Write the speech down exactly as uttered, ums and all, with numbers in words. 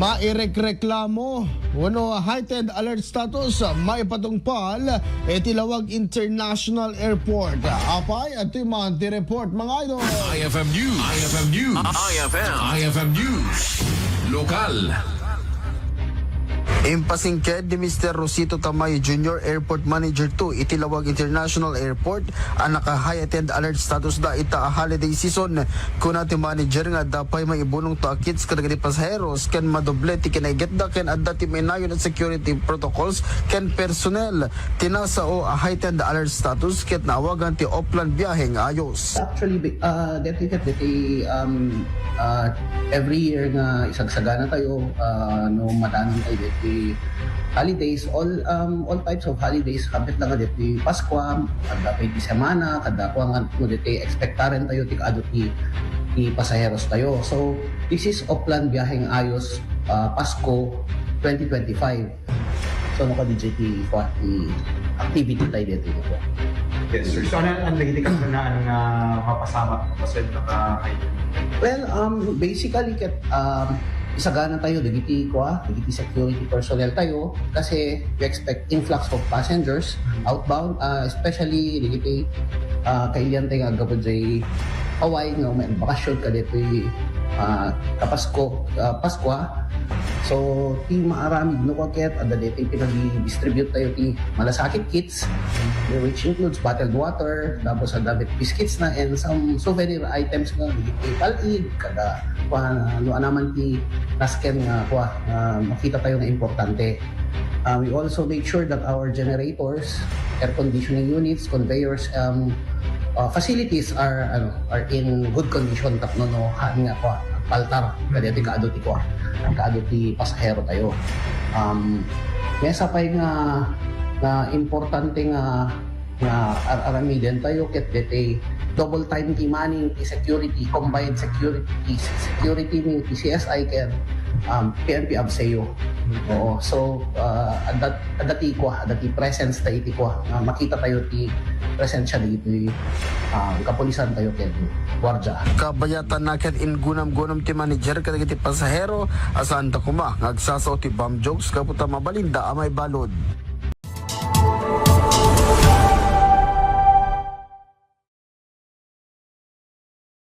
Mairekreklamo wenno heightened alert status maipatungpal iti Laoag International Airport. Apay, adtoy man ti report, mga idol. I F M News. I F M News. I F M. I F M News. Lokal. Impasingked ni Mister Rosito Tamay Junior, Airport Manager two iti Laoag International Airport, a naka-heightened alert status da ita a holiday season. Kuna ti manager nga adda pay maibunongto a kits kadagiti pasaheros ken madoble ti kinaigetda ken adda ti mainayon a security protocols ken personnel. Ti nasao a heightened alert status ket naawagan ti Oplan Biyahe nga Ayos. Actually, bi-, ah, deti ket deti, um, ah, every year nga isagsagana tayo, ah, no madanon tayo deti holidays, all, um, all types of holidays, hapit lang nga deti Paskua, kada pay ti semana, kada kua nga, no deti expectaren tayo ti kaadu ti, ti pasaheros tayo. So, this is Oplan Biyahe nga Ayos, ah, Pasko twenty twenty-five. So, no, ka-D J ti, kua, ti activity tayo dito. Yes, sir. So, ano, ano dagiti kasanaan nga mapasamak, paswelta ka, ay? Well, um, basically, ket, um, isagana tayo dagiti, kua, dagiti security personnel tayo kasi we expect influx of passengers outbound, ah, especially dagiti, ah, kailian tayo nga aggapu jay Hawaii nga umay bakasyon kadetoy, ah, kapasko, ah, Paskua. So, ti maaramid no kua ket adda detoy pinag-distribute tayo ti malasakit kits, which includes bottled water, tapos adda met biscuits na, and some souvenir items nga, dagiti pal-id, kada, kua, no anaman ti nasken nga, kua, nga makita tayo nga importante. Uh, we also make sure that our generators, air conditioning units, conveyors, um, uh, facilities are, ano, are in good condition tapno no haan nga, kua, paltar kadeti kaadu ti, kua, kaadu ti pasahero tayo. Um, may sapay nga, nga importante nga, nga ar-, aramiden tayo ket deti double time ti manning ti security, combined security, ti security ni ti C S I ken, um, P N P ABSEO. Oo. So, uh, adda, adda ti, kua, adda ti presence tayo ti, kua, nga makita tayo ti presensya ditoy, ah, kapulisan tayo ken guardia. Kabayatan na ket ingunam-gunam ti manager kadagiti pasahero a saan ta koma nga agsasao ti bomb jokes gapu ta mabalinda a maibalud.